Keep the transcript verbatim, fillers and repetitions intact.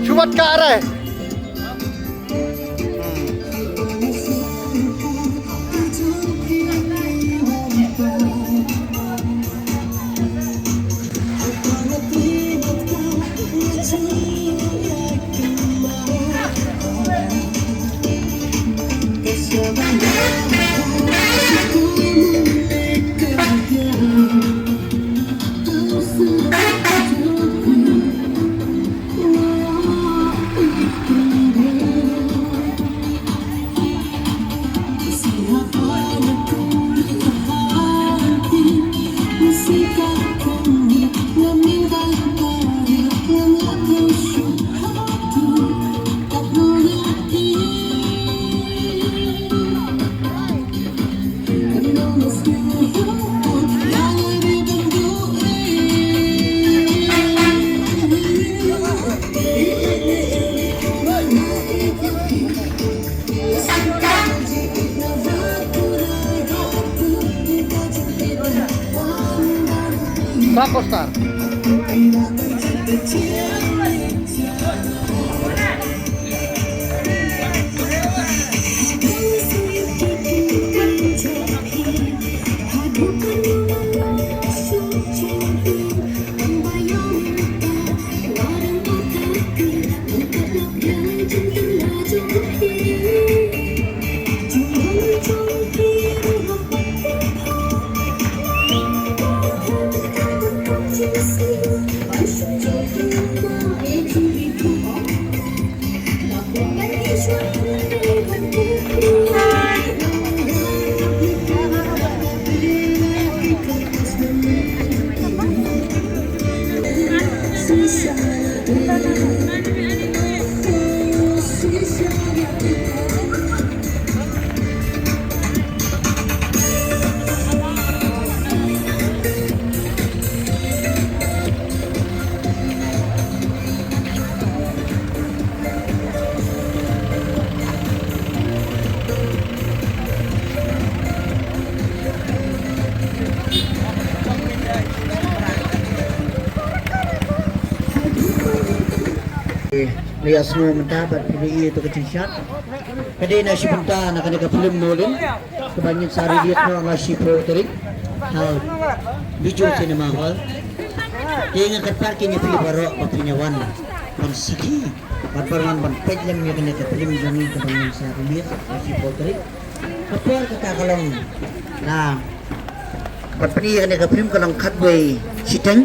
Shu mat ka re. Star. Ngi ïa sngew mynta bad phi ïohi ïa ka jingshad. Ka dei na shi bynta na kane ka film Molin kaba ngin sa release noh ha ka shiphew tarik ha Bijou Cinema Hall. Te nga kyrpad ïa phi baroh ba phin ïa wan ban sakhi bad ban wan ban peit lem ïa kane ka film jong ngi kaba ngin sa release ha ka shiphew tarik. Ka por kata ka long na ban pyni ïa kane ka film ka long khatwei shiteng.